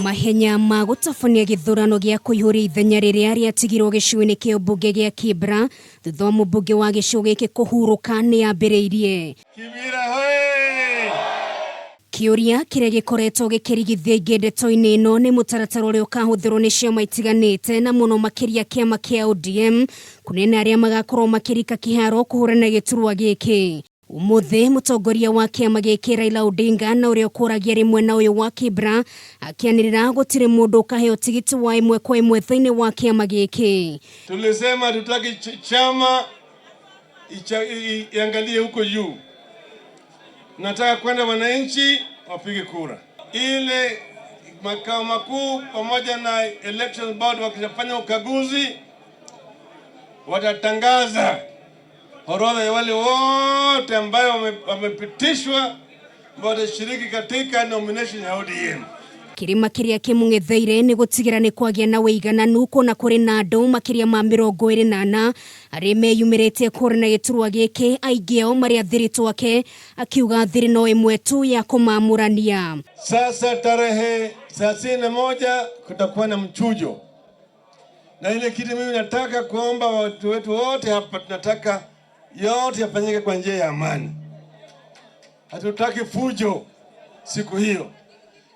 Mahenya ma gũtabania gĩthurano gĩa kũihũria ithenya rĩrĩa rĩatigirwo gĩcigo-inĩ kĩa ũmbunge gĩa Kibra thutha wa mũmbunge wa gĩcigo gĩkĩ kũhurũka nĩ yambĩrĩirie. Kibira hoye! Kĩũria kĩrĩa gĩkoretwo gĩkĩrigithia aingĩ ndeto-inĩ ĩno nĩ mũtaratara ũrĩa ũkahũthĩrwo nĩ ciama itiganĩte na mũno makĩria kĩama kĩa ODM kũnena arĩa magakorwo makĩrika kĩharo kũhũrana gĩturwa gĩkĩ. Ũmũthĩ mũtongoria wa kĩama gĩkĩ Raila Odinga na ũrĩa ũkũragia rĩ mwena ũyũ wa Kibra akĩanĩrĩra gũtirĩ mũndũ ũkaheo tigiti wa ĩmwe kwa ĩmwe thĩinĩ wa kĩama gĩkĩ. Tulisema hatutaki chama iangalie huko juu. Nataka kwenda wananchi wapige kura. Ile makao makuu pamoja na election board wakishafanya ukaguzi watatangaza orodha ya wale wote ambayo wamepitishwa ambao watashiriki katika nomination ya ODM. Kĩrĩma kĩrĩa kĩmũng'etheire nĩ gũtigĩra nĩ kwagĩa na wĩigananu kuona kũrĩ na andũ makĩria ma 24 arĩa meyumĩrĩtie kũhũrana gĩturwa gĩkĩ, aingĩ ao marĩ athiritũ ake, akiuga thiri no ĩmwe tu ya kũmamũrania. Sasa tarehe 31 kutakuwa na mchujo, na ile kitu mimi nataka kuomba watu wetu wote hapa, tunataka yote yafanyike kwa njia ya amani. Hatutaki fujo siku hiyo.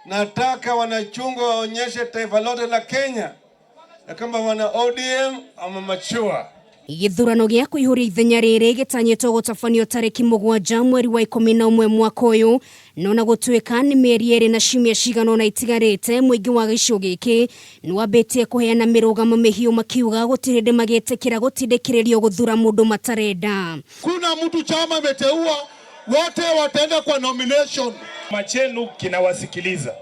Nataka wanachungwa waonyeshe taifa lote la Kenya ya kwamba wana ODM wamemachua. Gĩthurano gĩa kũihũria ithenya rĩrĩ gĩtanyĩtwo gũtabanio tarĩki 7 mweri wa 11 mwaka ũyũ, no na gũtuĩka nĩ mĩeri 2 na ciumia cigana ũna itigarĩte, mũingĩ wa gĩcigo gĩkĩ nĩ wambĩtie kũheana mĩrũgamo mĩhiũ makiuga gũtirĩ hĩndĩ magetĩkĩra gũtindĩkĩrĩrio gũthura mũndũ matarenda. Kuna mtu chama imeteua, wote wataenda kwa nomination. Chama chenu kinawasikiliza.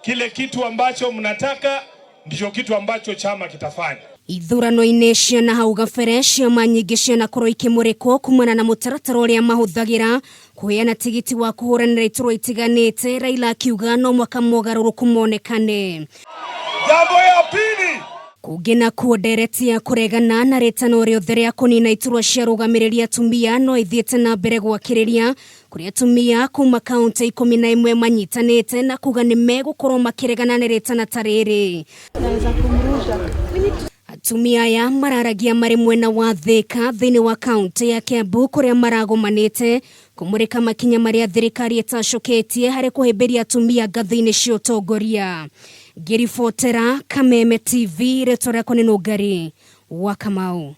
Kile kitu ambacho mnataka ndicho kitu ambacho chama kitafanya. Ithurano-inĩ cia na hau gabere ciama nyingĩ cianakorwo ikĩmũrĩkwo kumana na mũtaratara ũrĩa mahũthagĩra kũheana tigiti wa kũhũranĩra iturwa itiganĩte, Raila akiuga no mwaka mogarũrũku monekane. Jambo ya pili, Kũngĩ nakuo ndereti ya kũregana na rĩtano rĩothe rĩa kũnina iturwa cia arũgamĩrĩri atumia no ithiĩte na mbere gwakĩrĩria kũrĩa atumia kuma kaũntĩ 11 manyitanĩte na kuga nĩ megũkorwo makĩregana na rĩtana ta rĩrĩ. Atumia aya mararagia marĩ mwena wa Thika thĩinĩ wa kaũntĩ ya Kiambu kũrĩa maragomanĩte kũmũrĩka makinya marĩa thirikari ĩtacoketie harĩ kũhĩmbĩria atumia ngathĩ-inĩ cia ũtongoria. Ngĩribotera Kameme TV, rĩtwa rĩakwa nĩ Nũngari wa Kamau.